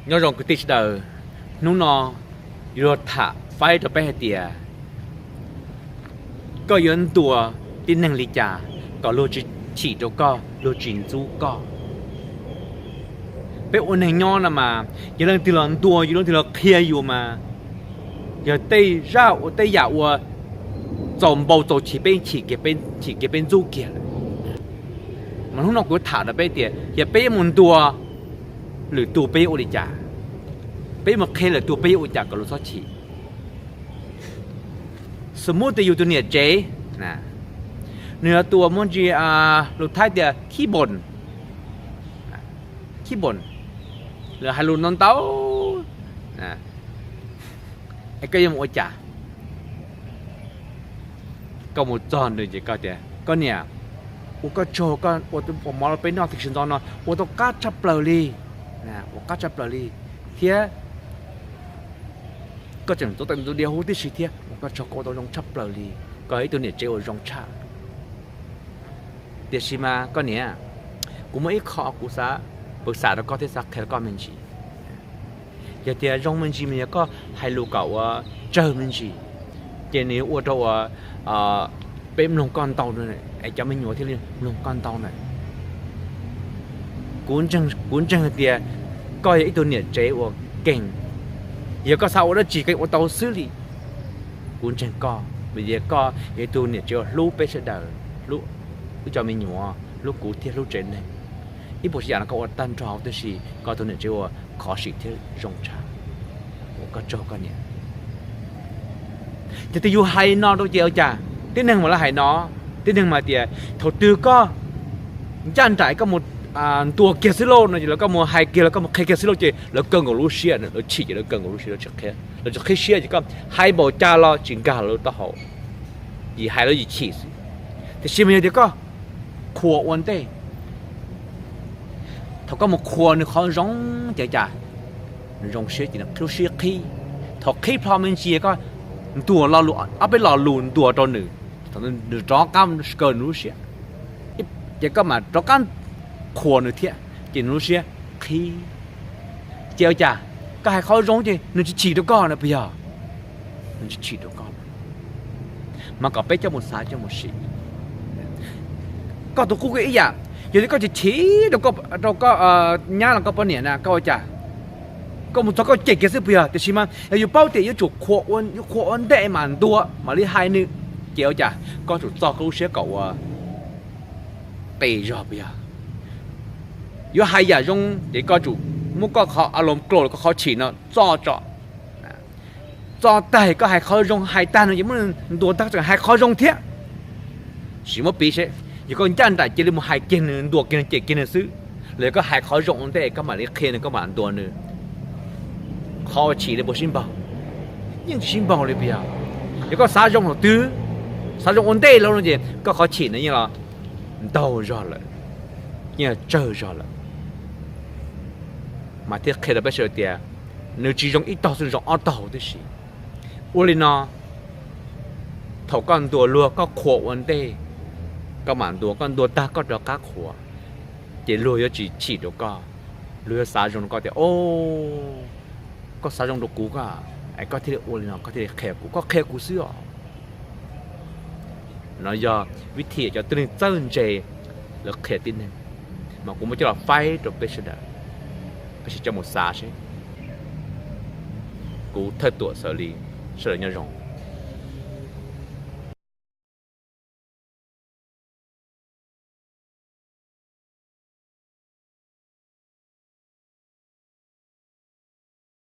Nyob zoo kwv tij sawv daws, hnub no yuav luag tham faib rau peb hais tias koj yuav ntuas tib neeg li cas kom luag tsis chim rau koj, luag tsis ntxub koj. Peb ua neeg nyob no mas yog leej twg los ntuas yus, leej twg los qhia yus mas yog tej zaj ua tej yam ua txaus npau txaus chim, peb chim kiag, peb ntxub kiag lawm. Mas hnub no kuv yuav tham rau peb tias yog peb yuav mus ntuas lwm tus peb yuav ua li cas, peb yuav mus qhia lwm tus peb yuav ua cas kom luag txhob chim. Xws muab tias yus tus niam tsev, nws yog tus uas muaj ntsis, lus Thaib tias khib npoos, khib npoos, lawv hais lus no ntau, es koj yuav mus ua cas? Koj mus txog nws ces koj tias, koj niam, ua koj tsaug, koj ua mov rau peb noj tam sim ntxov no ua tau qab tshaj plaws li, ua qab tshaj plaws li, thiab koj tseem tuav tes ntxuav diav huv tib si thiab, ua koj tsaug, koj ua tau zoo tshaj plaws li, koj yog ib tug niam tsev uas zoo tshaj. Tiam sis mas koj niam, kuv muaj ib qho kuv xav, kuv xav rau koj thiab xav qhia rau koj me ntsis. Yog tias zoo me ntsis mas yog koj hais lus kom ua tsawg me ntsis, ces nws yuav ua rau uas peb mloog koj ntau, es cov me nyuam thiaj li mloog koj ntau na. Kuv ntseeg tias koj yog ib tug niam tsev uas keej, yog koj xav ua dab tsi koj ua tau xwb li. Kuv ntseeg koj vim tias koj yog ib tug niam tsev uas hlub peb sawv daws, hlub wb cov me nyuam, hlub kuv thiab hlub tsev neeg. Ib puas tsav yam no koj ua tag nrho huv tib si, koj tus niam tsev uas khov sim thiab zoo tshaj. Ua koj tsaug koj niam. Ces twb yus hais no rau ces ua cas tib neeg mas lawv hais no, tib neeg mas tias thaum twg koj ncaj nraim koj mus ntuas kiag xwb lauj no ces lawv, koj mus hais kiag los koj mus qhia kiag xwb lauj ces lawv kaw nkaus lub siab, lawv chim ces lawv kaw nkaus lub siab, lawv tsis qhib siab ces koj hais npaum cas los tsis nkag lawv taub hau, yim hais lawv yim chim xwb. Tiam sis mas yog tias koj qhuas ua ntej, thaum koj mus qhuas nws qhov zoo ces cas nws zoo siab ces nws lub siab qhib. Thaum qhib plho me ntsis koj ntuas lo lus, ob peb lo lus ntuas rau nws, thaum nws rov qab kaw nws lub siab, ces koj mam rov qab qhuas nws thiab ces nws lub siab qhib. Ces ua cas koj hais qhov zoo ces nws tsis chim rau koj na puas yog? Nws tsis chim rau koj. Mas kom peb coj mus xav coj mus sim. Koj tus qub kuj ib yam, yog li koj chim chim rau koj nyab los koj poj niam na koj ua cas? Koj mus txog koj cem kiag xwb puas yog? Tiam sis mas yog yus paub tias yuav tsum qhuas ua ntej mas ntuas mam li hais nws, ces ua cas koj tsum txo koj lub siab kom ua qis zog puas yog? Yuav hais yam zoo ces koj tsum muab koj qhov a loos klaus los koj qhov chim no txo tso. Txo tag koj hais qhov zoo, hais tag no ces muab ntuas tag tseem hais qhov zoo thiab. Sim muab piv seb, yog koj ncaj nraim cia li mus hais kiag nws, ntuas kiag nws, cem kiag nws xwb, los yog koj hais qhov zoo ua ntej koj mam li qhia nws, koj mam ntuas nws, qhov uas chim li puas sib npaug? Yeej tsis sib npaug li puas yog? Yog koj xav zoo thaum twg, xav zoo ua ntej lawm no ces koj qhov chim no yeej los ntaug zog lawm, yeej los tsawg zog lawm. Mas thiaj qhia rau peb sawv daws tias nws tsis zoo ib taug xwb, zoo ob taug tib si. Ua li no, thaum koj ntuas luag koj qhuas ua ntej, koj mam ntuas, koj ntuas tag koj rov qab qhuas, ces luag yuav tsis chim rau koj. Luag yuav xav zoo rau koj tias, o, koj xav zoo rau kuv, koj, es koj thiaj li ua li no, koj thiaj li qhia kuv, koj qhia kuv xwb os. No yog vib thim cov tib neeg txawj ntse lawv qhia tib neeg, mas kuv muab coj los faib rau peb sawv daws, peb sib coj mus xav seb. Kuv Thawj Tuam xaws li, sawv daws nyob zoo.